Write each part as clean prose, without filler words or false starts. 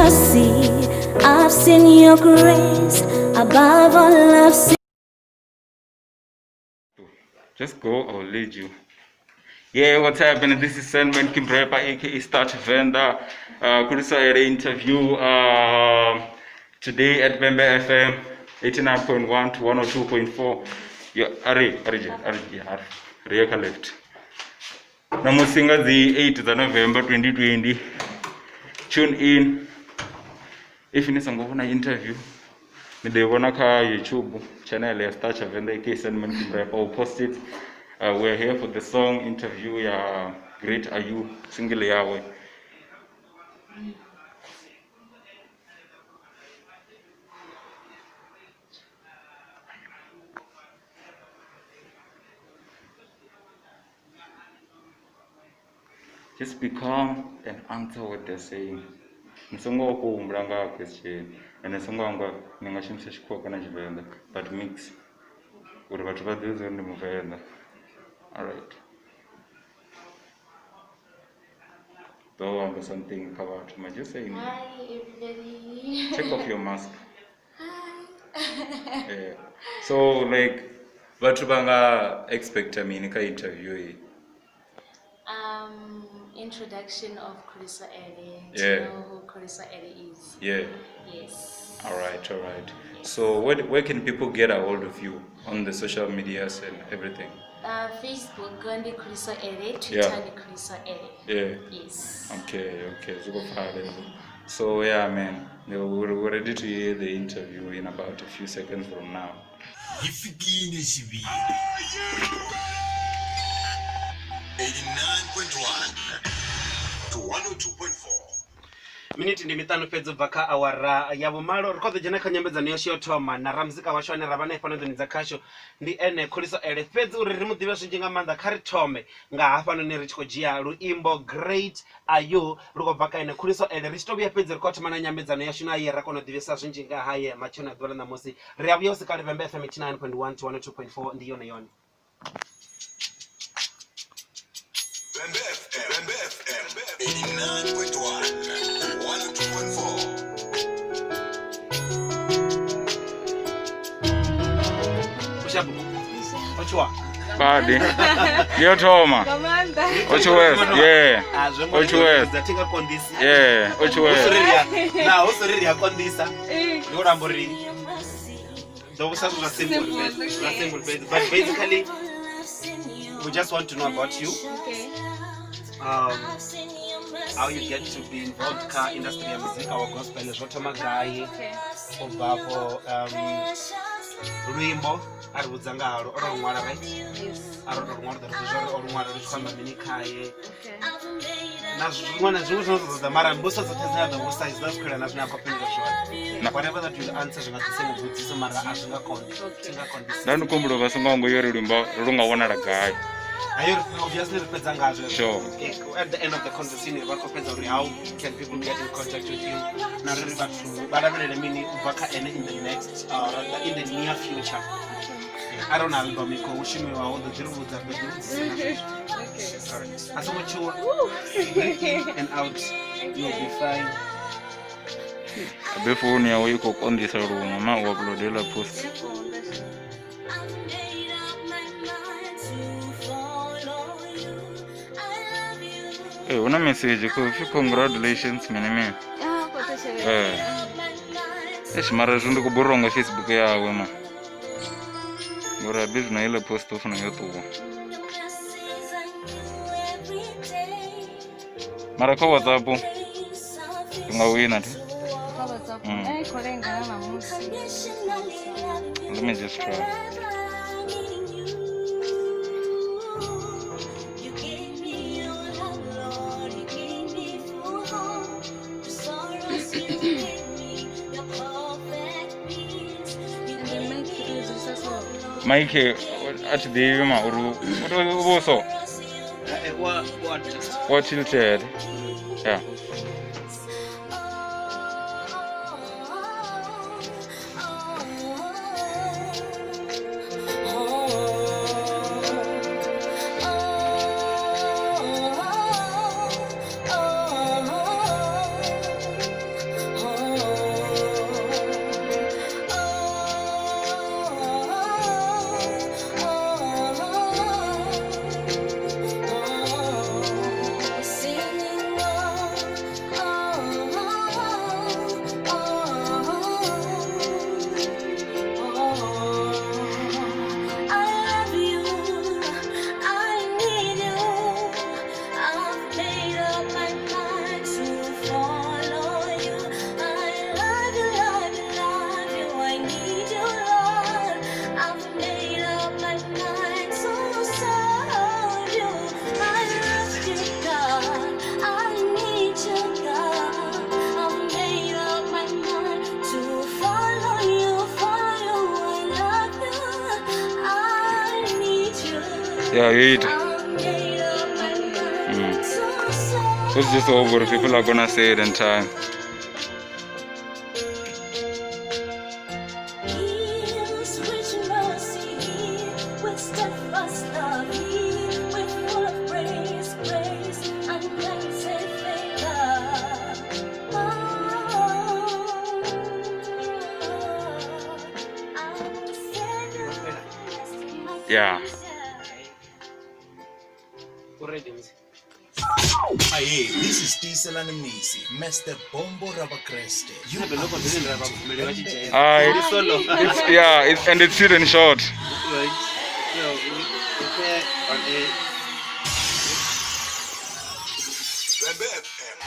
mercy, I've seen your grace above all I've seen. Just go, I'll lead you. Yeah, what's happening? This is Sandman Kim Rapper, aka Star Vendor. Khuliso Ele interview today at Vhembe FM 89.1 to 102.4. Yeah, Ari, Ari, Ari, yeah, Ari, Ari, left. Namusi nga dzi 8 dza November 2020. Tune in. If ni songo vhona interview, ni ḓo i vhona kha YouTube channel ya Star Tshavenda aka Sandman Kim Rapper. We'll post it. We're here for the song interview ya Great Are You single yawe. Just be calm and answer what they're saying. Ni songo ku humbula nga question and ni songo anga ni nga shumisa tshikhuwa kana Tshivenḓa, but mix uri vhathu vha ḓivhe uri ndi Muvenḓa. All right. Don't amba something kha vhathu, ma just saying. Hi everybody. Take off your mask. Hi. Yeah. So like vhathu vha nga expect mini kha interview iyi? Introduction of Khuliso Ele. To Yeah. know who Khuliso Ele is. Yeah. Yes. All right, all right. So where can people get a hold of you on the social medias and everything? Facebook ndi Khuliso Ele, Twitter Yeah. ndi Khuliso Ele. Yeah. Yes. Okay, okay. So yeah, man, we're ready to hear the interview in about a few seconds from now. 89.1 to 102.4. Miniti ndi miṱanu fhedzi ubva kha awara ya vhumalo. Ri khou ḓo dzhena kha nyambedzano yashu yo thoma na ramuzika washu ane ra vha nae fhano nḓuni dza khasho, ndi ene Khuliso Ele. Fhedzi uri ri mu ḓivhe zwinzhi nga maanḓa, kha ri thome nga hafhanoni ri tshi khou dzhia luimbo Great Are You lu khou bva kha ene Khuliso Ele. Ri tshi to vhuya fhedzi ri khou thoma na nyambedzano yashu naye ra kona u ḓivhesa zwinzhi nga haye matsheloni a ḓuvha ḽa ṋamusi. Ri a vhuya u swika Vhembe FM 89.1 to 102.4 ndi yone yone. Vhembe FM, Vhembe FM 89.1 102.4. Ushabu. Ochiwa. Badi. Yo thoma. Ochiwes. Yeah. Ochiwes. Tinga kondisa. Yeah, Ochiwes. Na usori ri akondisa. Ndi uri ri do vhusa zwa simple zwa simple but basically we just want to know about you. Okay. How you get to be involved ka industry ya music our gospel zwo thoma gai Okay. u bva afho luimbo a ri vhudza nga halo o ro ṅwala, right? Yes. A ro tou ṅwala, ḓo ri zwa uri o lu ṅwala lu tshi khou amba mini khaye Okay. na zwiṅwe na zwiṅwe zwine zwa ḓo ḓa, mara mbudziso dzoṱhe dzine a ḓo vhusa zwi ḓa zwi khou elana na zwine a khou fhindula zwone. Whatever that you'll answer zwi nga ḓi same mbudziso mara a zwi nga koni. Thi nga konḓisi. Nda ndi khou humbula vha songo ngo yo ri luimbo lu nga vhonala gai. Hayo obviously ri fhedza ngazwo. Sure. At the end of the conversation vha khou fhedza uri how can people get in contact with you na uri vhathu vha lavhelele mini u bva kha ene in the next rather in the near future. I don't know album i khou shumiwa u ḓo ḓi ri vhudza ri ḓo ḓi vhudzisa na zwezwo. Okay. Alright. A songo tshuwa. Breathe in and out. You'll be fine. Abe phone yawe i khou konḓisa luṅwe ma u upload heiḽa post. Eh, hu na message khou pfi congratulations mini mini. Ah, khou thetshelesa. Eh. Eish, mara hezwi ndi khou borwa nga Facebook yawe ma. Ngori abe zwino heiḽa post o funa yo ṱuwa. Mara kha WhatsApp ndi nga wina thi. Kha WhatsApp. Mm. Eh, khou lenga na ṋamusi. Let me just try. And the mic ri dzulisa so. Mike a thi ḓivhi ma uri u tou vhuso Wa adjust. wa tilted. Yeah. Yeah, you eat. So it's just over. People are gonna say it in time. Heals with mercy, with steadfast love, with full of grace, grace, unmerited favor. Oh, I will set my Yeah. U ready mzi? Aye, this is Tiselani Mnisi, Mr. Bombo Rabakreste. You Nabe loko ndine ra vapfumeli va xidzhele. I Ndi solo. it's yeah, it's and it's hidden short. Right. So, we prepare on a Vhembe FM.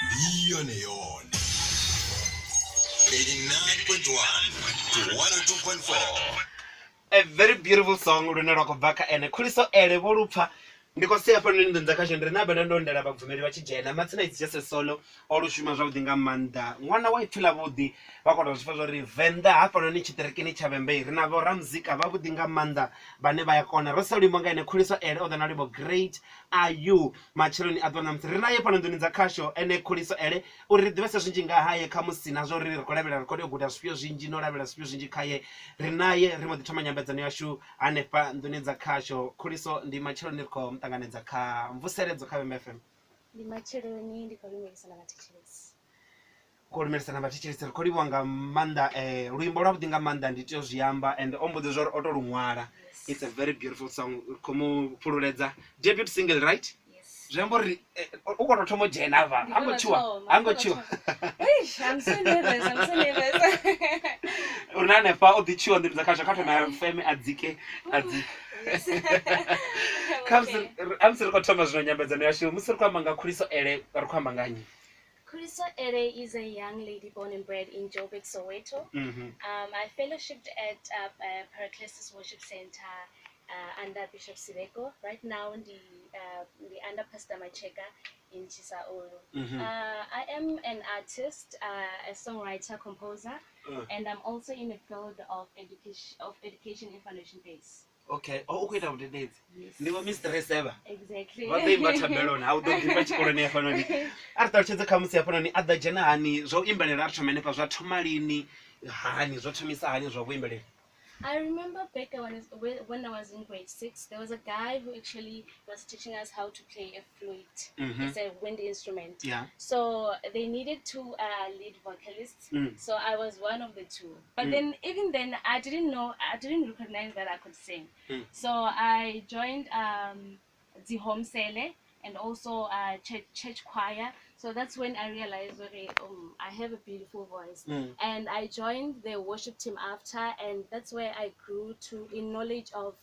Ndi yone yone. 89.1 to 102.4. A very beautiful song lune lwa khou bva kha ene Khuliso Ele vho lupfa ndi khou sia hafhanoni nḓuni dza khasho ndi ri na bena ndo ndela vhabvumeli vha tshi dzhena matsina it's just a solo o lu shuma zwavhuḓi nga maanḓa ṅwana wa ipfhi ḽavhuḓi vha kona u zwi pfa zwa uri venḓa hafhanoni tshiṱirikini tsha vhembe ri na vhoramuzika vhavhuḓi nga maanḓa vhane vha ya kona ro sia luimbo nga ene Khuliso Ele o ḓa na luimbo Great Are You matsheloni a ḓuvha ṋamusi ri naye fhano nḓuni dza khasho ene Khuliso Ele uri ri ḓivhese zwinzhi nga haye khamusi na zwa uri ri khou lavhelela ri khou tea u guda zwifhio zwinzhi no lavhelela zwifhio zwinzhi khaye ri naye ri mbo ḓi thoma nyambedzano yashu hanefha nḓuni dza khasho Khuliso ndi matsheloni ri khou ṱanganedza kha mvuseledzo kha Vhembe FM. Ndi matsheloni ndi khou lumelisa na vhathetshelesi. Khou lumelisa na vhathetshelesi ri khou livhuwa nga maanḓa luimbo lwavhuḓi nga maanḓa ndi tea u zwi amba and o mbudza zwa uri o to lu ṅwala. It's a very beautiful song ri khou mu fhululedza debut single, right? Yes. Zwi amba uri u khou tou thoma u dzhena hafha Ndi ha ngo khou tshuwa thoma, ha ngo ndi khou tshuwa. Eish, I'm so nervous, I'm so nervous. Uri na hanefha o ḓi tshuwa nḓuni dza khasho kha thoma ya feme a dzike a dzike. Yes. Kha musi Okay. a musi ri khou thoma zwino nyambedzano yashu musi ri khou amba nga Khuliso Ele ri khou amba nga nnyi? Khuliso Ele is a young lady born and bred in Joburg, Soweto. I fellowshipped at Paraclesis Worship Center under Bishop Sibeko. Right now, the under Pastor Macheka in Chisaulu. I am an artist, a songwriter, composer, and I'm also in the field of education in foundation phase. Okay, oh, u khou ita vhudededzi. Yes. Ndi vho mistress evha. Exactly. Vha ḓo imba thabeloni, ha u ḓo imba tshikoloni hafhanoni. A ri ṱalutshedze khamusi hafhanoni a ḓa dzhena hani zwa u imbelela a ri thome hanefha zwa thoma lini hani zwo thomisa hani zwa vhuimbeleli? I remember back when I was in grade 6, there was a guy who actually was teaching us how to play a flute. It's a wind instrument. Yeah. So they needed two lead vocalists. So I was one of the two. But then, even then, I didn't know, I didn't recognize that I could sing. So I joined the home sele and also church choir. So that's when I realized, okay, I have a beautiful voice. And I joined the worship team after, and that's where I grew to in knowledge of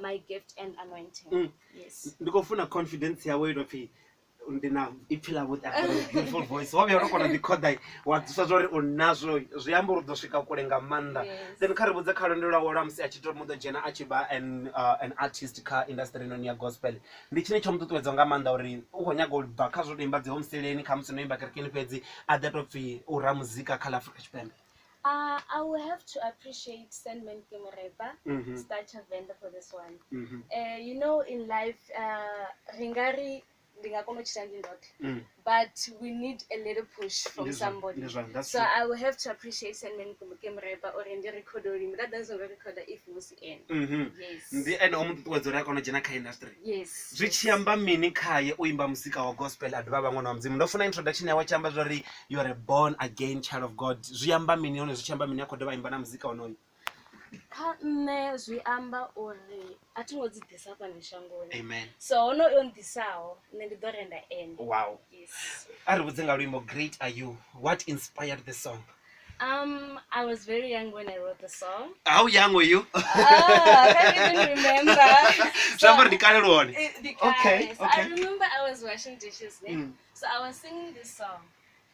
my gift and anointing. Yes. Ndi khou funa confidence yawe ino pfi ndi na ipfi ḽavhuḓi, I've got a beautiful voice. Wa vhuya wa kona u ḓikhoḓa wa ḓiswa zwa uri u nazwo zwi amba uri u ḓo swika kule nga maanḓa. Yes. Then kha ri vhudze kha lwendo lwawe lwa musi a tshi to mu ḓo dzhena a tshi vha an artist kha industry inoni ya gospel. Ndi tshine tsho mu ṱuṱuwedza nga maanḓa uri u khou nyaga u bva kha zwo to imba dzi homeseleni kha musi no imba kerekeni fhedzi a ḓa to pfi u ramuzika kha ḽa Afrika Tshipembe. I will have to appreciate Sandman Kemorepa, Stacha Venda for this one. You know, in life, ringari ndi nga kona u tshila ndi ndoṱhe, but we need a little push from Ndi zwa- somebody. ndi zwa- that's So true. I will have to appreciate Sandman Kemorepa uri ndi record luimbo. That doesn't record if musi ene. Yes. Ndi ene o mu ṱuṱuwedza uri a kone u dzhena kha industry. Yes. Zwi tshi amba mini khaye u imba muzika wa gospel a dovha a vha ṅwana wa mudzimu? Ndo funa introduction yawe tshi amba zwa uri you are a born again child of God. Zwi amba mini hone zwi tshi amba mini a khou dovha a imba na muzika wonoyu? Kha nṋe zwi amba uri a thi ngo dzi ḓisa fhano shangoni. Amen. So honoyo nḓisaho nṋe ndi ḓo renda ene. Wow. Yes. A ri vhudze nga luimbo Great Are You. What inspired the song? I was very young when I wrote the song. How young were you? I can't even remember. Zwi amba uri ndi kale lwone. The Okay, guys. okay. I remember I was washing dishes, ne? So I was singing this song.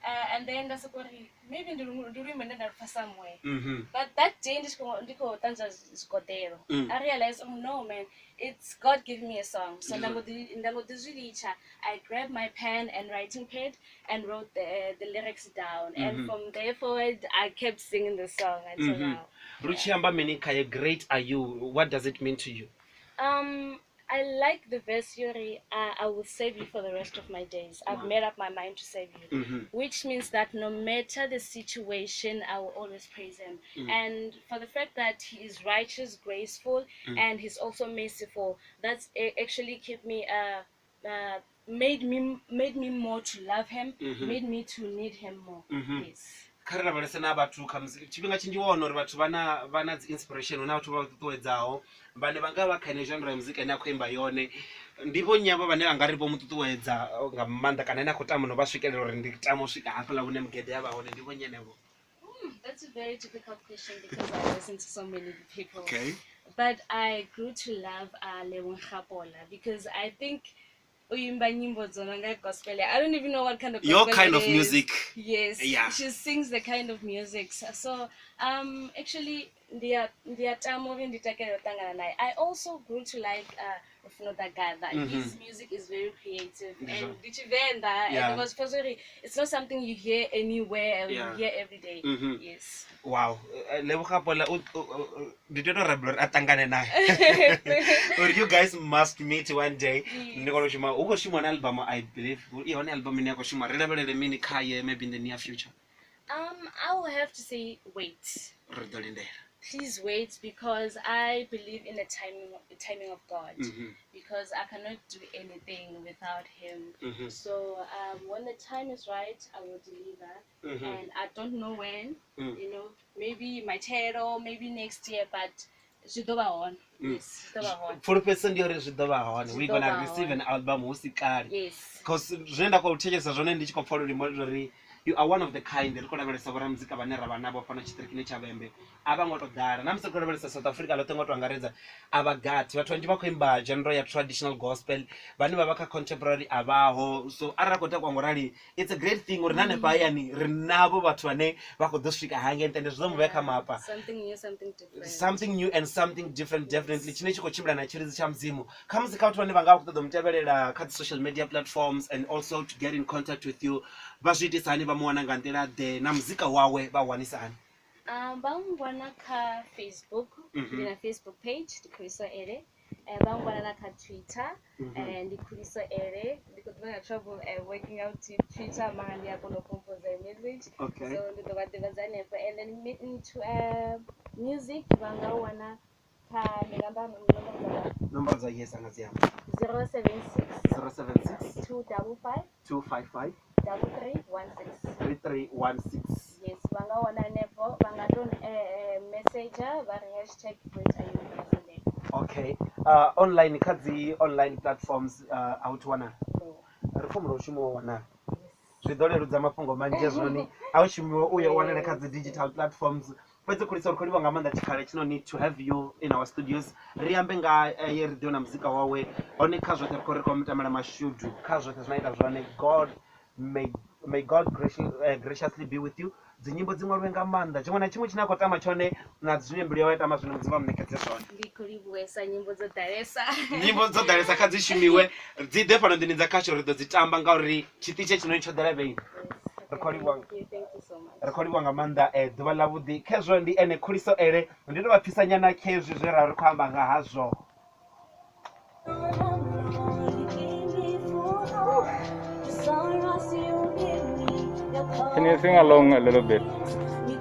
And then nda soko ri maybe ndi luimbo nde nda lupfa somewhere. But that day ndi khou ṱanzwa zwigoḓelo, I realized, oh no man, it's God giving me a song. So nda mbo ḓi zwi litsha. I grabbed my pen and writing pad and wrote the lyrics down. And from there forward, I kept singing the song until now. Lu tshi amba mini khaye, great are you? What does it mean to you? I like the verse, Yuri, I will save you for the rest of my days. I've made up my mind to save you. Which means that no matter the situation, I will always praise him. And for the fact that he is righteous, graceful, and he's also merciful, that's actually kept me, made me more to love him, made me to need him more. Yes. Kha ri lavhelese na vhathu kha musi tshifhinga tshinzhi wa wana uri vhathu vha na dzi inspiration, hu na vhathu vha ṱuṱuwedzaho vhane vha nga vha kha ine genre ya muzika ine a khou imba yone. Ndi vho nnyi avho vhane vha nga ri vho mu ṱuṱuwedza nga maanḓa kana ane a khou tama no vha swikelela uri ndi tama u swika hafhaḽa hune mugede ya vha hone, ndi vho nnyi henevho? That's a very difficult question because I listen to so many people. Okay. But I grew to love Lebohang Kgapola because I think uimba nyimbo dzo no nga gospel. I don't even know what kind of gospel your kind it of is. Music. Yes. Yeah. She sings the kind of music. So actually ndiyatama uri ndi takalela u ṱangana naye. I also grew to like Lufuno Ḓagaḓa. His music is very creative and ndi Tshivenda, and it was supposed to, it's not something you hear anywhere and you hear every day. Yes. Wow. Lebohang Kgapola ndi tea u tou rabela uri a ṱangane naye. Uri you guys must meet one day. Ndi kona u shuma, hu khou shumiwa na album, I believe. I hone album ine ya khou shuma. Ri lavhelele mini khaye maybe in the near future? I will have to say wait. Ri ḓo lindela. Please wait, because I believe in the timing of God. Because I cannot do anything without him. So when the time is right, I will deliver. And I don't know when, you know, maybe my title, maybe next year, but zwi ḓo vha hone. Yes, zwi ḓo vha hone. Pfulufhedziso ndi uri zwi ḓo vha hone. Zwi We ḓo gonna vha receive hone. an album hu si kale. Yes. Cause zwine nda khou thetshelesa zwone ndi tshi khou pfa lulimbo uri you are one of the kind. Ri khou lavhelesa vhoramuzika vhane ra vha navho fhano tshiṱirikini tsha Vhembe, a vha ngo to ḓala. Na musi ri khou lavhelesa South Africa ḽoṱhe ngo to angaredza, a vha gathi. Vhathu vhanzhi vha khou imba genre ya traditional gospel, vhane vha vha kha contemporary a vhaho. So arali ra khou takuwa ngo rali, it's a great thing uri na hanefha hayani ri navho vhathu vhane vha khou ḓo swika hangei nṱha, ende zwi ḓo mu vhea kha mapa. Something new, something different. Something new and something different, definitely. Tshine tshi khou tshimbila na tshilidzi tsha Mudzimu. Khamusi kha vhathu vhane vha nga vha khou ṱoḓa u mu tevhelela kha dzi social media platforms and also to get in contact with you, vha zwi itisa hani, vha mu wana nga nḓila ḓe, na muzika wawe vha wanisa hani? Vha nngwana kha Facebook, ndi na Facebook page, ndi Khuliso Ele. Vha nngwana na kha Twitter, ndi Khuliso Ele. Ndi khou ḓivha na trouble working out Twitter, mara ndi a kona u compose a message. Okay. So ndi ḓo vha ḓivhadza hanefho. And then into music vha nga wana kha ndi nga amba nomboro dza Nomboro dza yes anga dzi amba. 076 076 255 255 3316. 3316. Yes, vha nga wana hanefho, vha nga to message vha ri hashtag great are you hanefho. Okay. Online kha dzi online platforms a hu thu wanala. No. Ri khou humbula u shuma wa wanala. Zwi ḓo leludza mafhungo manzhi hezwinoni, a u shumiwe u ye u wanale kha dzi digital platforms. Fhedzi Khuliso, ri khou livhuwa nga maanḓa tshikhala tshinoni to have you in our studios. Ri ambe nga ye ri ḓiwe na muzika wawe, hone kha zwoṱhe ri khou ri khou mutamela mashudu kha zwoṱhe zwine a ita zwone. God may God graciously be with you. Dzi nyimbo dzi ṅwaliwe nga maanḓa, tshiṅwe na tshiṅwe tshine a khou tama tshone na zwine mbilu yawe ya tama zwino Mudzimu a mu ṋekedze zwone. Ndi khou livhuwesa, nyimbo dzo ḓalesa. Nyimbo dzo ḓalesa kha dzi shumiwe, dzi ḓe fhano nḓuni dza khasho, ri ḓo dzi tamba ngauri tshiṱitshi hetshinoni tsho ḓala vheini. Ri khou livhuwa. Thank you, thank you so much. Ri khou livhuwa nga maanḓa, ḓuvha ḽa vhuḓi. Khezwo ndi ene Khuliso Ele, ndi to vha pfisa nyana khezwi zwe ra ri khou amba nga hazwo. Can you sing along a little bit? You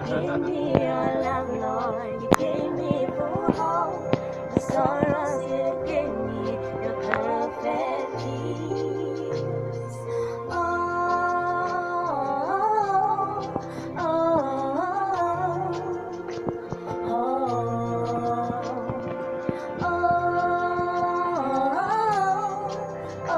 gave me your love, Lord. You gave me full hope. The sorrows you gave me, your perfect peace. Oh, oh, oh, oh, oh, oh, oh. Oh, oh, oh,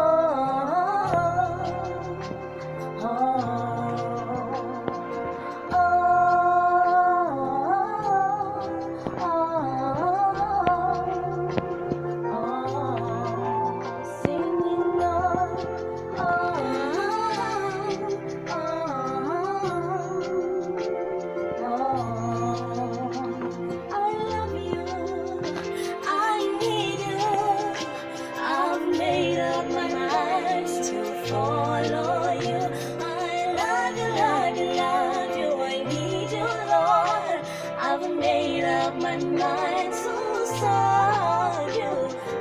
follow you. I love you, love you, love you. I need you, Lord. I've made up my mind to serve you.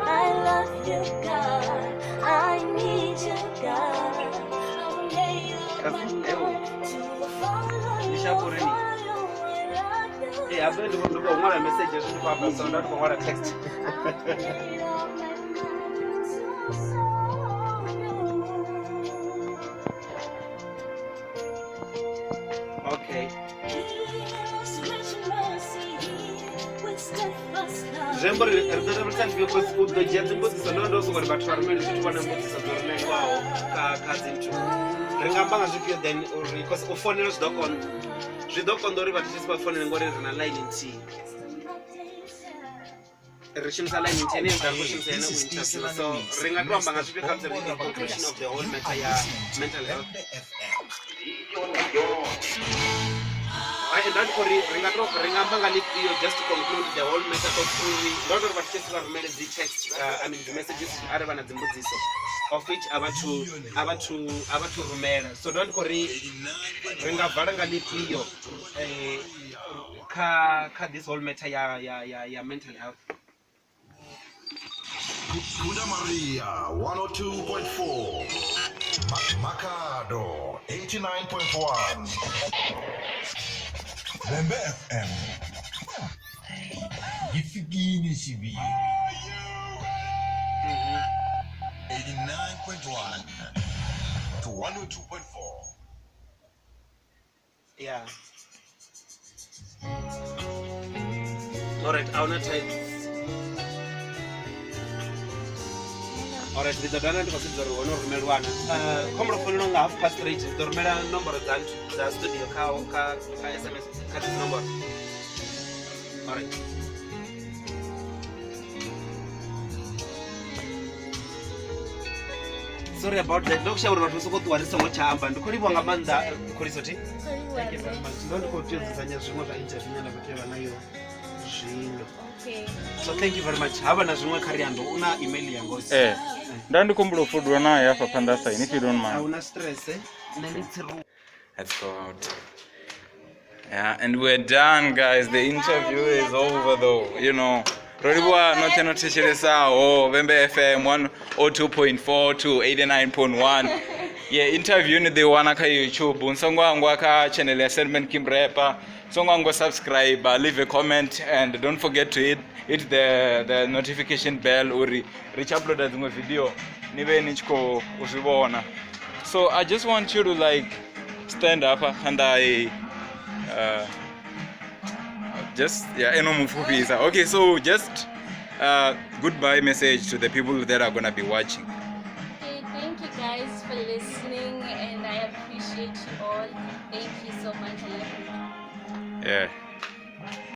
I love you, God. I need you, God. I've made up my mind to follow you. Follow you. I love you. Ee, habe ndi khou ṅwala message hezwi ndi khou amba so nda ndi khou ṅwala text. I've made up my mind to serve you. Okay. Heals with mercy, with steadfast love. Zwi amba uri ri ḓo lavhelesa zwifhio cause u ḓo dzhia dzimbudziso ndo ndo soko uri vhathu vha rumele zwithu vha na mbudziso dzo rumelwaho kha dzi nthu. Ri nga amba nga zwifhio then uri cause u founela zwi ḓo konḓa, zwi ḓo konḓa uri vhathu tshisi vha founele ngori ri na line nthihi, ri shumisa line nthihi ine ra khou shumisa yone u interview. So ri nga to amba nga zwifhio kha musi ri in conclusion of the whole matter ya mental health. Hai, nda ndi khou ri ri nga to ri nga amba nga ḽifhio just to conclude the whole matter, cause uri ndo tori vhathu tshisi vha rumele dzi text, I mean dzi messages arali vha na dzimbudziso, of which a vhathu a vhathu a vhathu rumela. So ndo ndi khou ri ri nga vala nga ḽifhio kha this whole matter ya mental health. Kuda Maria 102.4. Makado 89.1. Vhembe FM. Yifikile xiviri. 89.1 to 102.4. Yeah, alright, ahuna time. Alright, ndi ḓo dovha ndi khou sedza uri hone rumelwana khombolo founela nga 3:30. Ndi ḓo rumela nomboro dza nthu dza studio kha SMS kha dzi nomboro. Alright. Sorry about that. Ndo kusha uri vhathu vha sokou ṱuwa ri songo tsha amba. Ndi khou livhuwa nga maanḓa Khuliso thi. Thank you very much. Ndo ndi khou tea u dzudzanya zwiṅwe zwa interview ine nda khou tea u vha nayo zwino. Okay. So thank you very much. Havha na zwiṅwe kha ri ambe. U na email yanga o Eh, nda ndi khou humbula u foduwa naye hafha phanḓa saini if you don't A mind. huna stress. Nṋe ndi tsiru. Let's go out. Yeah, and we're done, guys. The interview is over, though. You know, ro livhuwa noṱhe no thetshelesa Vhembe FM 102.4 to 89.1. Yeah, interview ni ḓi wana kha YouTube. Ni songo hangwa kha channel ya Sandman Kim Rapper. Songo hangwa subscribe, leave a comment, and don't forget to hit the notification bell uri ri tshi uploada dziṅwe video ni vhe ni tshi khou zwi vhona. So I just want you to like stand up and I just yeah, eno mupfufhisa. Okay, so just goodbye message to the people that are gonna be watching. Okay, thank you guys for listening, and I appreciate you all. Thank you so much. I love you. Yeah.